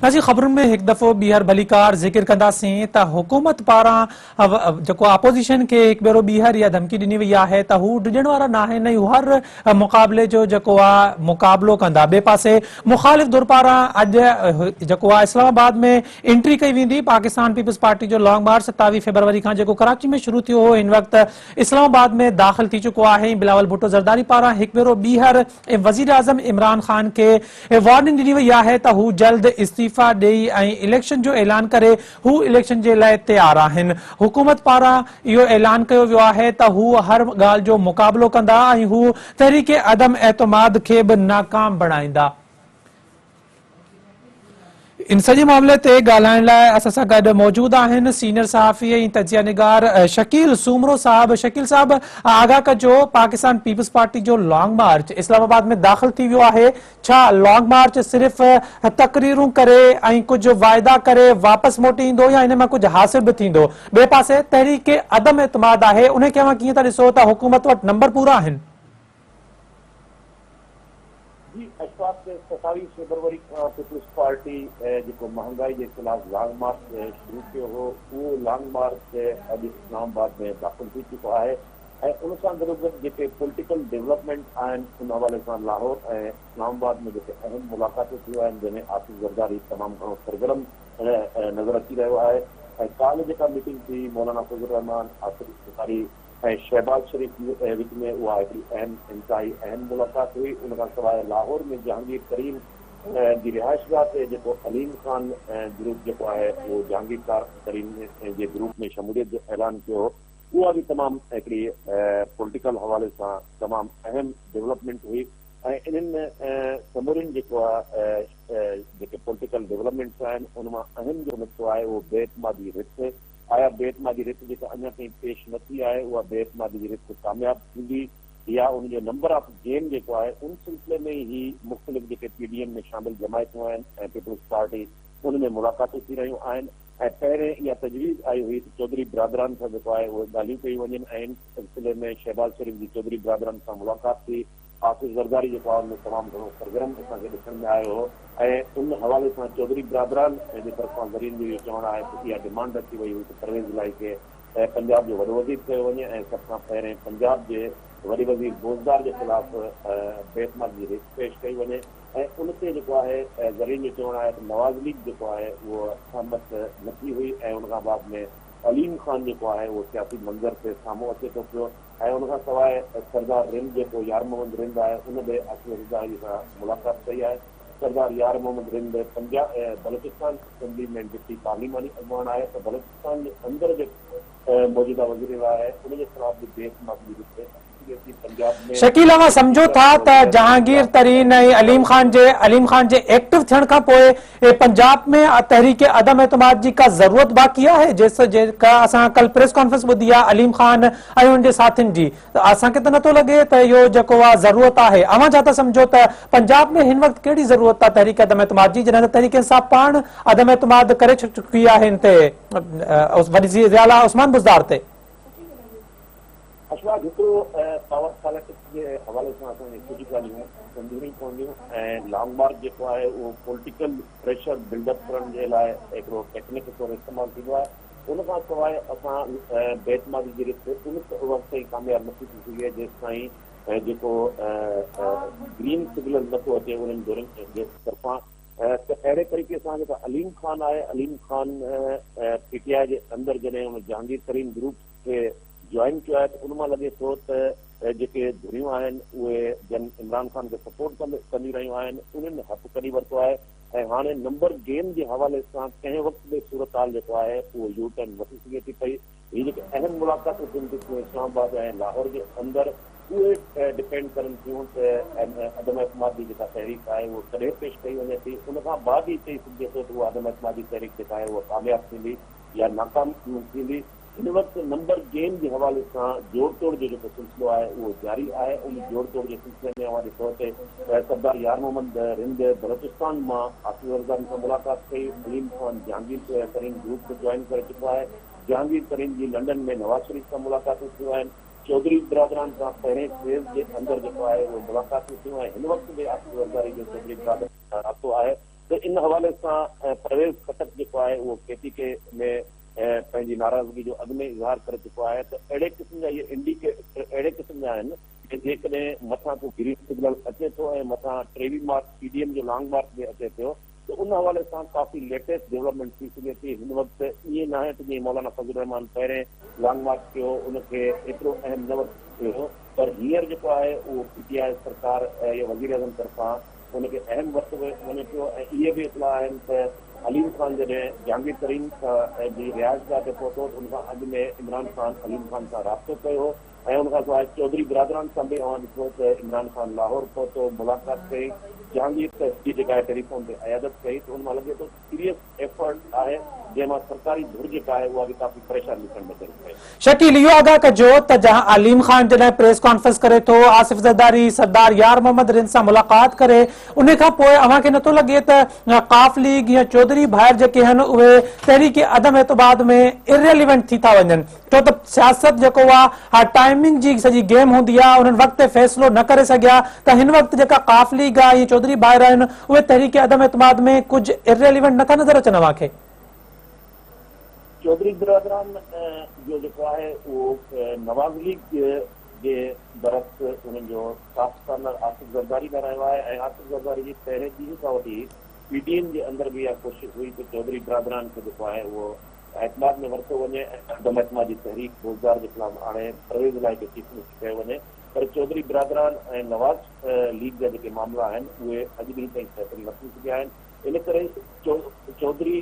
ناظرين خبرن ۾ هڪ دفعو ٻيهر ڀليڪار ذڪر ڪنداسين ته حڪومت پاران جيڪو اپوزيشن کي هڪ ڀيرو ٻيهر اها ڌمڪي ڏني وئي آهي ته هو ڊڄڻ وارا ناهن ۽ هو هر مقابلي جو جيڪو آهي مقابلو ڪندا ٻئي پاسي مخالف ڌر پاران اڄ جيڪو آهي اسلام آباد ۾ انٽري ڪئي ويندي پاڪستان پيپلز پارٽي جو لانگ مارچ 27 فيبروري کان جيڪو ڪراچي ۾ شروع ٿيو هو هن وقت اسلام آباد ۾ داخل ٿي چڪو آهي بلاول ڀٽو زرداري پاران هڪ ڀيرو ٻيهر ۽ وزيراعظم عمران خان کي وارننگ ڏني وئي آهي ته هو جلد استعيفيٰ ڏئي ۽ اليڪشن جو اعلان ڪري، هو اليڪشن جي لاء تيار آهن. حڪومت پاران اهو اعلان ڪيو ويو آهي ته هو هر ڳالهه جو مقابلو ڪندا ۽ هو تحريڪ عدم اعتماد کي به ناڪام بڻائيندا. ان سڄي معاملي تي ڳالهائڻ لاء اسان سان گڏ موجود آهن سينيئر صحافي ۽ تجزيه نگار شڪيل سومرو صاحب. شڪيل صاحب آگاهه ڪجو پاڪستان پيپلز پارٽي جو لانگ مارچ اسلام آباد ۾ داخل ٿي ويو آهي، ڇا لانگ مارچ صرف تقريرون ڪري ۽ ڪجهه واعدا ڪري واپس موٽي ايندو يا ان مان ڪجهه حاصل به ٿيندو؟ ٻئي پاسي تحريڪ عدم اعتماد آهي ان کي اوهان ڪيئن ٿا ڏسو ته حڪومت وٽ نمبر پورا آهن؟ جي اشفاق 27 فيبروري کان پيپلز پارٽي جيڪو مهانگائي جي خلاف لانگ مارچ شروع ڪيو هو اهو لانگ مارچ اڄ اسلام آباد ۾ داخل ٿي چڪو آهي ۽ ان سان گڏوگڏ جيڪي پوليٽيڪل ڊولپمينٽ آهن ان حوالي سان لاهور ۽ اسلام آباد ۾ جيڪي اهم ملاقاتون ٿيون آهن جنهن ۾ آصف زرداري تمام گهڻو سرگرم نظر اچي رهيو آهي ۽ ڪالهه جيڪا ميٽنگ ٿي مولانا فضل الرحمان آصف زرداري ۽ شهباز شريف جي وچ ۾ اها هڪڙي اهم انتهائي اهم ملاقات هئي. ان کان سواء لاهور ۾ جهانگير ترين جي رهائشگاهه تي جيڪو عليم خان گروپ جيڪو آهي اهو جهانگير ترين جي گروپ ۾ شموليت جو اعلان ڪيو هو اها به تمام هڪڙي پوليٽيڪل حوالي سان تمام اهم ڊولپمينٽ هئي ۽ انهن سمورين جيڪو آهي جيڪي پوليٽيڪل ڊولپمينٽس آهن ان مان اهم جو نقطو آهي اهو بي اعتمادي رٿ آيا بي اعتمادي رٿ جيڪا اڃا تائين پيش نه ٿي آهي اها بي اعتمادي جي رٿ ڪامياب ٿيندي يا ان جو نمبر آف گيم جيڪو آهي ان سلسلي ۾ ئي هي مختلف جيڪي پي ڊي ايم ۾ شامل جماعتون آهن ۽ پيپلز پارٽي ان ۾ ملاقاتون ٿي رهيون آهن ۽ پهرين اها تجويز آئي هئي ته چوڌري برادران سان جيڪو آهي اهي ڳالهيون ڪيون وڃن ۽ ان سلسلي ۾ شهباز شريف جي چوڌري برادران سان ملاقات ٿي. آصف زرداري جيڪو آهي ان ۾ تمام گهڻو سرگرم اسان کي ڏسڻ ۾ آيو هو ۽ ان حوالي سان چوڌري برادران جي طرفان ذريعن جو اهو چوڻ آهي ته اها ڊمانڊ رکي وئي هئي ته پرويز الاهي کي پنجاب جو وڏو وزير ڪيو وڃي ۽ سڀ کان پهرين پنجاب جي وڏي وزير بوزدار جي خلاف بي اعتمادي جي رٿ پيش ڪئي وڃي ۽ ان تي جيڪو آهي ذريعن جو چوڻ آهي ته نواز ليگ جيڪو آهي اهو سهمت نه ٿي هئي ۽ ان کان بعد ۾ عليم خان جيڪو آهي اهو سياسي منظر تي سامهون اچي ٿو پيو. ۽ ان کان سواء سردار رند جيڪو يار محمد رند آهي ان به آصف زرداري سان ملاقات ڪئي آهي. سردار يار محمد رند پنجاب بلوچستان اسيمبلي ۾ ڊپٽي پارليماني اڳواڻ آهي ته بلوچستان جي اندر جيڪو موجوده وزير اعليٰ آهي ان جي خلاف به بي اعتمادي جي رٿ اچي سگهي ٿي. پنجاب ۾ شڪيل اوهان سمجهو ٿا ته جهانگير ترين ۽ عليم خان جي عليم خان جي ايڪٽو ٿيڻ کان پوء پنجاب ۾ تحريڪ عدم اعتماد جي ڪا ضرورت باقي آهي جيڪا اسان ڪل پريس ڪانفرنس ٻڌي آهي عليم خان ۽ انهن جي ساٿين جي ته اسان کي ته نٿو لڳي ته اهو جيڪو آهي ضرورت آهي اوهان ڇا ٿا سمجهو ته پنجاب ۾ هن وقت ڪهڙي ضرورت آهي تحريڪ عدم اعتماد جي جڏهن ته تحريڪ انصاف پاڻ عدم اعتماد ڪري چڪي آهي هن تي وزير اعليٰ عثمان بزدار تي. اشفاق هڪڙو پاور پاليٽڪس جي حوالي سان اسان کي ڪجهه ڳالهيون سمجهڻيون پونديون ۽ لانگ مارچ جيڪو آهي اهو پوليٽيڪل پريشر بلڊ اپ ڪرڻ جي لاء هڪڙو ٽيڪنڪ طور استعمال ٿيندو آهي ان کان سواء اسان بي اعتمادي جي رٿ ان وقت تائين ڪامياب نٿي ٿي سگهي جيستائين جيڪو گرين سگنل نٿو اچي انهن ڌرين جي طرفان ته اهڙي طريقي سان جيڪا عليم خان آهي عليم خان پي ٽي آء جي اندر جڏهن ان جهانگير ترين گروپ کي جوائن ڪيو آهي ته ان مان لڳي ٿو ته جيڪي ڌريون آهن اهي جن عمران خان کي سپورٽ ڪنديون رهيون آهن انهن هٿ ڪڍي ورتو آهي ۽ هاڻي نمبر گيم جي حوالي سان ڪنهن وقت به صورتحال جيڪو آهي اهو يو ٽرن وٺي سگهي ٿي پئي. هي جيڪي اهم ملاقاتون ٿين ٿيون اسلام آباد ۽ لاهور جي اندر اهي ڊپينڊ ڪرن ٿيون ته عدم اعتماد جي جيڪا تحريڪ آهي اهو ڪڏهن پيش ڪئي وڃي ٿي ان کان بعد ئي چئي سگهجي ٿو ته اها عدم اعتماد جي تحريڪ جيڪا آهي اها ڪامياب ٿيندي يا ناڪام ٿيندي. هن وقت نمبر گيم جي حوالي سان جوڙ توڙ جو جيڪو سلسلو آهي اهو جاري آهي ان جوڙ توڙ جي سلسلي ۾ اوهان ڏٺو ته سردار يار محمد رند بلوچستان مان آصف زرداري سان ملاقات ڪئي، عليم خان جهانگير ترين گروپ کي جوائن ڪري چڪو آهي، جهانگير ترين جي لنڊن ۾ نواز شريف سان ملاقاتون ٿيون آهن، چوڌري برادران سان پهرين فيز جي اندر جيڪو آهي اهو ملاقاتون ٿيون ۽ هن وقت به آصف زرداري جو چوڌري برادران سان رابطو آهي. ته ان حوالي سان پرويز خٽڪ جيڪو آهي اهو ڪي پي ڪي ۾ پنهنجي ناراضگي جو اڳ ۾ اظهار ڪري چڪو آهي ته اهڙي قسم جا اهي انڊيڪيٽر اهڙي قسم جا آهن ته جيڪڏهن مٿان ڪو گرين سگنل اچي ٿو ۽ مٿان 23 مارچ پي ڊي ايم جو لانگ مارچ به اچي پيو ته ان حوالي سان ڪافي ليٽيسٽ ڊولپمينٽ ٿي سگهي ٿي. هن وقت ائين ناهي ته جيئن مولانا فضل الرحمان پهرين لانگ مارچ ڪيو ان کي ايترو اهم نه ورتو ويو پر هينئر جيڪو آهي اهو پي ٽي آء سرڪار يا وزيراعظم طرفان ان کي اهم ورتو وڃي پيو ۽ اهي به اطلاع آهن ته عليم خان جڏهن جهانگير ترين سان جي رهائشگاهه تي پهتو ته ان کان اڳ ۾ عمران خان عليم خان سان رابطو ڪيو هو ۽ ان کان سواء چوڌري برادران سان به اوهان ڏٺو ته عمران خان لاهور پهتو، ملاقات ڪئي، جهانگير ته جي جيڪا ٽيليفون تي عيادت ڪئي ته ان مان لڳي ٿو سيريس ايفرٽ آهي جنهن مان سرڪاري ڌر جيڪا آهي اها به ڪافي پريشان ڏسڻ ۾ اچي پئي. شڪيل اهو آگاهه ڪجو ته جهان عليم خان جڏهن پريس ڪانفرنس ڪري ٿو، آصف زرداري سردار يار محمد رند سان ملاقات ڪري انهي کان پوء اوهان کي نٿو لڳي ته قاف ليگ يا چوڌري ڀائر جيڪي آهن اهي تحريڪ عدم اعتماد ۾ ارريليونٽ ٿي ٿا وڃن ڇو ته سياست جيڪو آ اھا ٽائمنگ جي سڄي گيم هوندي آ انهن وقت تي فيصلو نه ڪري سگهيا ته هن وقت جيڪا قاف ليگ آ ۽ چوڌري ڀائر آهن اهي تحريڪ عدم اعتماد ۾ ڪجهه ارريليونٽ نٿا نظر اچن اوهان کي؟ چوڌري برادران جو جيڪو آهي اهو نواز ليگ جي برعڪس انهن جو سافٽ ڪارنر آصف زرداري ۾ رهيو آهي ۽ آصف زرداري جي پهرين ڏينهن کان وٺي پي ڊي ايم جي اندر به اها ڪوشش هئي ته چوڌري برادران کي جيڪو آهي اهو اعتماد ۾ ورتو وڃي ۽ عدم اعتماد جي تحريڪ بوزدار جي خلاف آڻي پرويز الاهي کي چيف منسٽر ڪيو وڃي پر چوڌري برادران ۽ نواز ليگ جا جيڪي معاملا آهن اهي اڄ ڏينهن تائين سيٽل نه ٿي سگهيا آهن ان ڪري چوڌري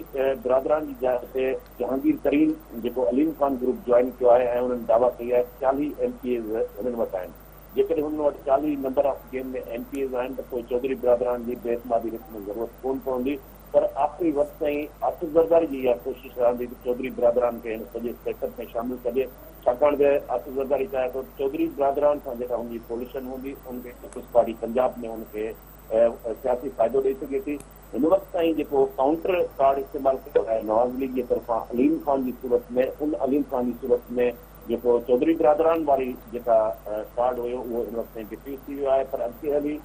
برادران جي جاء تي جهانگير ترين جيڪو عليم خان گروپ جوائن ڪيو آهي ۽ انهن دعويٰ ڪئي آهي 40 ايم پي ايز هنن وٽ آهن جيڪڏهن هنن وٽ 40 number of game ۾ M P As آهن ته پوء چوڌري برادران جي بي اعتمادي رٿ ۾ ضرورت ڪونه پوندي پر آخري وقت تائين آصف زرداري جي اها ڪوشش رهندي ته چوڌري برادران کي هن سڄي سيٽ اپ ۾ شامل ڪجي، ڇاڪاڻ ته آصف زرداري چاهي ٿو ته چوڌري برادران سان جيڪا هن جي ڪوليشن هوندي ان کي پيپلز پارٽي پنجاب ۾ ان کي سياسي فائدو ڏئي سگهي ٿي. هن وقت تائين جيڪو ڪائونٽر ڪارڊ استعمال ڪيو آهي نواز ليگ جي طرفان عليم خان جي صورت ۾ ان عليم خان جي صورت ۾ جيڪو چوڌري برادران واري جيڪا ڪارڊ هيو اهو هن وقت تائين ڊفيوز ٿي ويو آهي پر اڳتي هلي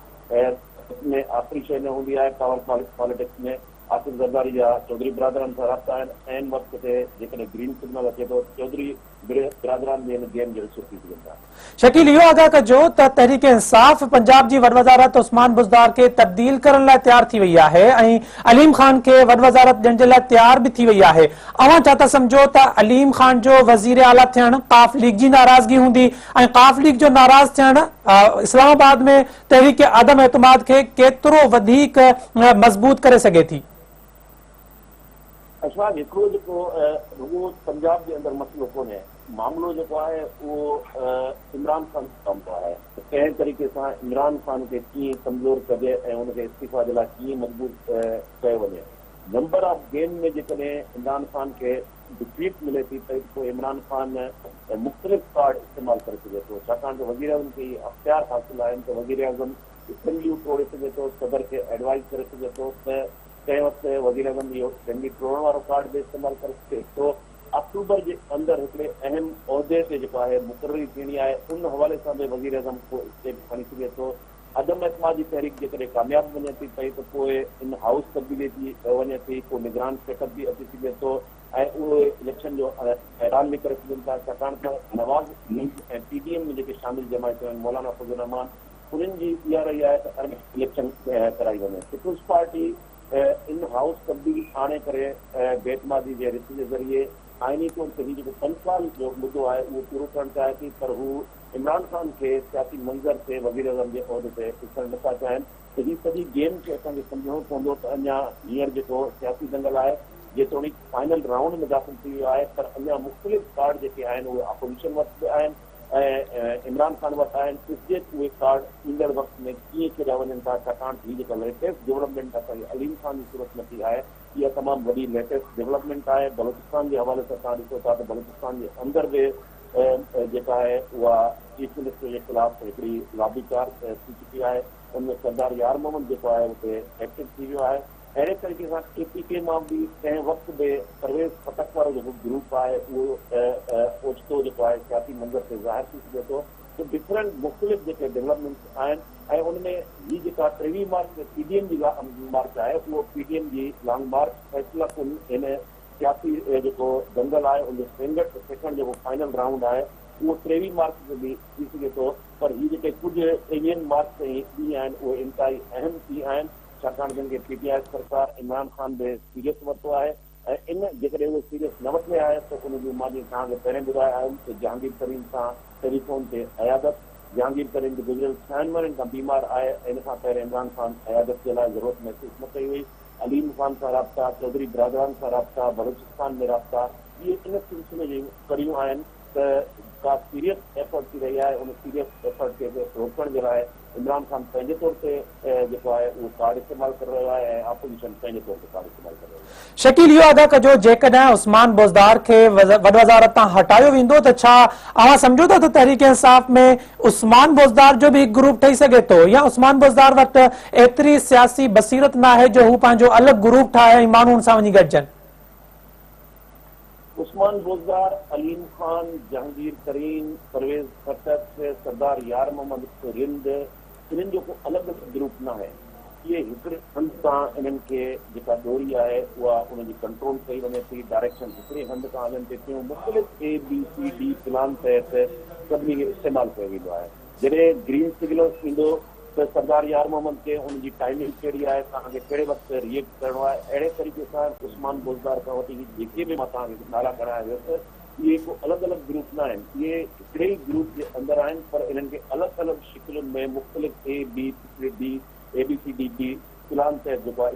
۾ آخري شيء نه هوندي آهي، پاور پاليٽڪس ۾ آصف زرداري جا چوڌري برادران سان رابطا آهن، عين وقت تي جيڪڏهن گرين سگنل اچي ٿو ته چوڌري برادران به هن گيم جو حصو ٿي سگهن ٿا. شڪيل اهو آگاهه ڪجو ته تحريڪ انصاف پنجاب جي وڏ وزارت عثمان بزدار کي تبديل ڪرڻ لاء تيار ٿي وئي آهي ۽ عليم خان کي وڏ وزارت ڏيڻ جي لاء تيار به ٿي وئي آهي اوهان ڇا ٿا سمجهو ته عليم خان جو وزير اعليٰ ٿيڻ قاف ليگ جي ناراضگي هوندي ۽ قاف ليگ جو ناراض ٿيڻ اسلام آباد ۾ تحريڪ عدم اعتماد کي ڪيترو وڌيڪ مضبوط ڪري سگهي ٿي؟ اشفاق هڪڙو جيڪو رڳو پنجاب جي اندر مسئلو ڪونهي، معاملو جيڪو آهي اهو عمران خان جو معاملو آهي ته ڪنهن طريقي سان عمران خان کي ڪيئن ڪمزور ڪجي ۽ ان کي استعيفا جي لاء ڪيئن مجبور ڪيو وڃي. نمبر آف گيم ۾ جيڪڏهن عمران خان کي ڊفيٽ ملي ٿي ته پوء عمران خان مختلف ڪارڊ استعمال ڪري سگهي ٿو ڇاڪاڻ ته وزيراعظم کي اهي اختيار حاصل آهن ته وزيراعظم اسيمبليون ٽوڙي سگهي ٿو، صدر کي ايڊوائيز ڪري سگهي ٿو ته ڪنهن وقت وزيراعظم اهو اسيمبلي ٽوڙڻ وارو ڪارڊ به استعمال ڪري سگهي ٿو. آڪٽوبر جي اندر هڪڙي اهم عهدي تي جيڪو آهي مقرري ٿيڻي آهي ان حوالي سان به وزيراعظم ڪو اسٽيپ کڻي سگهي ٿو. عدم اعتماد جي تحريڪ جيڪڏهن ڪامياب وڃي ٿي پئي ته پوء ان هائوس تبديلي اچي وڃي ٿي، ڪو نگران سيٽ اپ به اچي سگهي ٿو ۽ اهي اليڪشن جو اعلان به ڪري سگهن ٿا ڇاڪاڻ ته Nawaz League ۽ P D M ۾ جيڪي شامل جماعتون آهن مولانا فضل الرحمان انهن جي اها رئي آهي ته ارلي اليڪشن ڪرائي وڃي. پيپلز پارٽي ان هائوس تبديلي آڻي ڪري بي اعتمادي جي رٿ جي ذريعي آئيني طور تي هي جيڪو پنج سال جو مدو آهي اهو پورو ڪرڻ چاهي ٿي پر هو عمران خان کي سياسي منظر تي وزيراعظم جي عهدي تي ڏسڻ نه ٿا چاهين ته هي سڄي گيم کي اسان کي سمجهڻو پوندو ته اڃا هينئر جيڪو سياسي دنگل آهي جيتوڻيڪ فائنل رائونڊ ۾ داخل ٿي ويو آهي پر اڃا مختلف ڪارڊ جيڪي آهن اهي اپوزيشن وٽ به آهن ۽ عمران خان وٽ آهن ڏسجي ته اهي ڪارڊ ايندڙ وقت ۾ ڪيئن کيڏيا وڃن ٿا ڇاڪاڻ ته هي جيڪا ليٽيسٽ ڊولپمينٽ اسان کي عليم خان جي صورت ۾ ٿي آهي اها تمام وڏي ليٽيسٽ ڊولپمينٽ آهي بلوچستان جي حوالي سان توهان ڏسو ٿا ته بلوچستان جي اندر به جيڪا آهي اها چيف منسٽر جي خلاف هڪڙي لابي تيار ٿي چڪي آهي ان ۾ سردار يار محمد جيڪو آهي اتي ايڪٽو ٿي ويو آهي اهڙي طريقي سان ڪي پي ڪي مان به ڪنهن وقت به پرويز خٽڪ وارو جيڪو گروپ آهي اهو اوچتو جيڪو آهي سياسي منظر تي ظاهر ٿي سگهي ٿو ته ڊفرنٽ مختلف جيڪي ڊولپمينٽس آهن. ۽ ان ۾ هي جيڪا 23 مارچ تي پي ڊي ايم جي مارچ آهي اهو پي ڊي ايم جي لانگ مارچ فيصله ڪن هن سياسي جيڪو دنگل آهي ان جو سينگٽ سيڪنڊ جيڪو فائنل رائونڊ آهي اهو 23 مارچ تي به ٿي سگهي ٿو پر هي جيڪي ڪجهه ٽيويهن مارچ تائين ڏينهن آهن اهي انتهائي اهم ڏينهن آهن ڇاڪاڻ جن کي پي ٽي آء سرڪار عمران خان به سيريس ورتو آهي ۽ ان جيڪڏهن اهو سيريس نه وٺي آهي ته ان جون مان جيئن توهان کي پهرين ٻڌايو آيم ته جهانگير ترين سان ٽيليفون تي عيادت جهانگير ترين به گذريل ڇهن مهينن کان بيمار آهي ۽ ان کان پهرين عمران خان عيادت جي لاء ضرورت محسوس نه ڪئي هئي عليم خان سان رابطا چوڌري برادران سان رابطا بلوچستان ۾ رابطا اهي ان سلسلي جون ڪڙيون آهن ته ڪا سيريس ايفرٽ ٿي رهي آهي ان سيريس ايفرٽ کي روڪڻ جي لاء عمران خان پنهنجي طور تي جيڪو آهي اهو ڪارڊ استعمال ڪري رهيو آهي ۽ آپوزيشن پنهنجي طور تي ڪارڊ استعمال ڪري رهي آهي. شڪيل اهو آگاهه ڪجو جيڪڏهن عثمان بوزدار کي وڏ وزارت تان هٽايو ويندو ته ڇا اوهان سمجهو ٿا ته تحريڪ انصاف ۾ عثمان بوزدار جو به هڪ گروپ ٺهي سگهي ٿو يا عثمان بوزدار وٽ ايتري سياسي بصيرت ناهي جو هو پنهنجو الڳ گروپ ٺاهي ۽ ماڻهو ان سان وڃي گڏجن؟ عثمان بوزدار، عليم خان، جهانگير ترين، پرويز خٽڪ، سردار يار محمد رند انهن جو ڪو الڳ الڳ گروپ ناهي. اهي هڪڙي هنڌ تان انهن کي جيڪا ڏوري آهي اها انهن جي ڪنٽرول ڪئي وڃي ٿي، ڊائريڪشن هڪڙي هنڌ کان هلن ٿي پيون، مختلف اي بي سي ڊي پلان تحت سڀني کي استعمال ڪيو ويندو آهي. جڏهن گرين سگنل ايندو ته سردار يار محمد کي ان جي ٽائمنگ ڪهڙي آهي، توهان کي ڪهڙي وقت ري ايڪٽ ڪرڻو آهي، اهڙي طريقي سان عثمان بوزدار کان وٺي هي جيڪي به مان توهان کي نالا ڳڻايا ويس اهي ڪو الڳ الڳ گروپ نه آهن، اهي هڪڙي ئي گروپ جي اندر آهن پر انهن کي الڳ الڳ شڪلين ۾ مختلف اي بي سي ڊي اي بي سي ڊي بي پلان تحت جيڪو آهي.